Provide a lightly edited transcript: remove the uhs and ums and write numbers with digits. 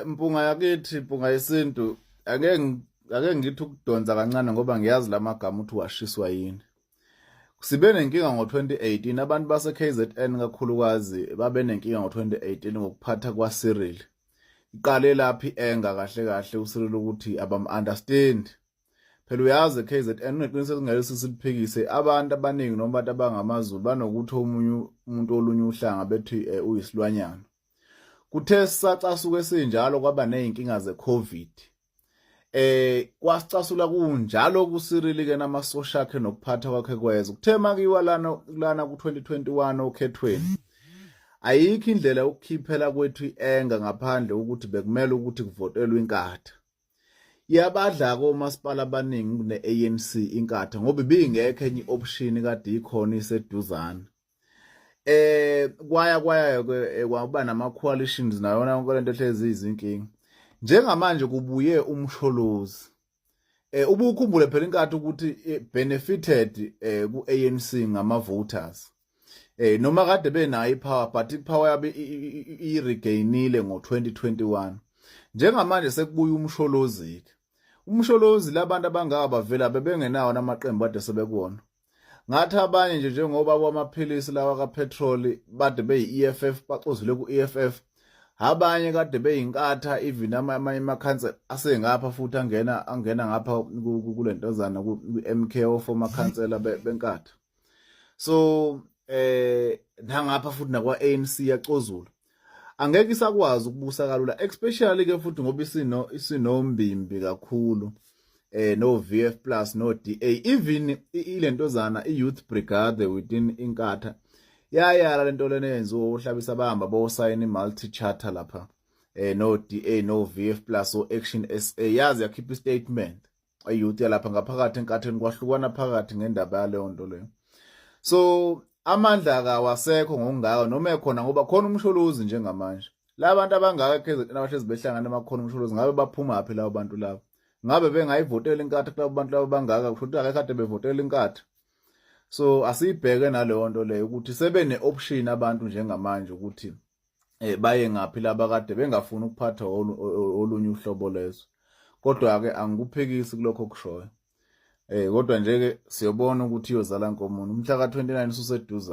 Mpunga yakithi, Mpunga yesintu, ake ngithi ukudonsa kancane ngoba ngiyazi lamagama uthi washiswa yini. Sibe nenkinga ngo-2018, abantu base-KZN kakhulukazi babe nenkinga ngo-2018 ngokuphatha kwaCyril. Iqale laphi enga kahle kahle uCyril ukuthi abam-understand. Phela uyazi KZN uneqiniso esingeke sisiliphikise, abantu abaningi noma abantu abangamaZulu banokuthi omunye umuntu olunye uhlanga bethi uyisilwanyana. Kuthe sisacasuke sinjalo kwaba nezinkinga zeCovid. Kwasicasula kunjalo kuCyril ke namasosha akhe nokuphatha kwakhe kwezwe. Kuthe makiwa lana ku2021 okhethweni, ayikho indlela yokukhiphela kwethu ienga ngaphandle ukuthi bekumele ukuthi kuvotelwe iNkatha. Yabadla komasipala abaningi kune-ANC iNkatha ngoba ibingekho enye i-option kade ikhona iseduzane. Kwaya ke kwaba nama coalitions nayona yonke lento ehlezi izinkinga. Njengamanje kubuye uMsholozi. Ubukhumbule phela iNkatha ukuthi benefited ku ANC ngama voters. Noma kade benayo ipower, but ipower yabe i-regainile ngo2021. Njengamanje sekubuya uMsholozi ke. UMsholozi, labantu abangaka bavela bebengenawo namaqembu ade sebekuwona. Ngathi abanye nje njengoba kwamaphilisi lawa kapetrol bade beyi-EFF, baxozile ku-EFF. Abanye kade beyiNkatha, even amanye amakhansela asengapha futhi angena ngapha kulentozana ku-MK, former khansela beNkatha. So nangapha futhi nakwa ANC yacozula. Angeke isakwazi ukubusa kalula, especially ke futhi ngoba isinombimbi kakhulu no VF plus no DA, even ilentozana i-youth brigade within iNkatha yayala lento lena yenziwa oHlabisa, bahamba bosayina i-multi charter lapha no DA no VF plus o Action SA, yazi yakhipha istatement i-youth yalapha ngaphakathi eNkatheni, kwahlukana phakathi ngendaba yaleyo nto leyo. So amandla akawasekho ngokungaka noma ekhona ngoba khona uMsholozi njengamanje. Labantu abangaka KZN abahlezi behlangana emakhona uMsholozi, ngabe baphuma phi labo bantu labo? Ngabe bengayivotela iNkatha kulabo bantu labo bangaka? Kusho ukuthi akekade bevotela iNkatha. So asiyibheke naleyo nto leyo ukuthi sebene option abantu njengamanje ukuthi baye ngaphi laba kade bengafuni ukuphatha olunye uhlobo lezo. Kodwa ke angikuphikisi kulokho okushoyo. Kodwa nje ke siyobona ukuthi iyozala nkomoni. Umhla ka29 ususeduze.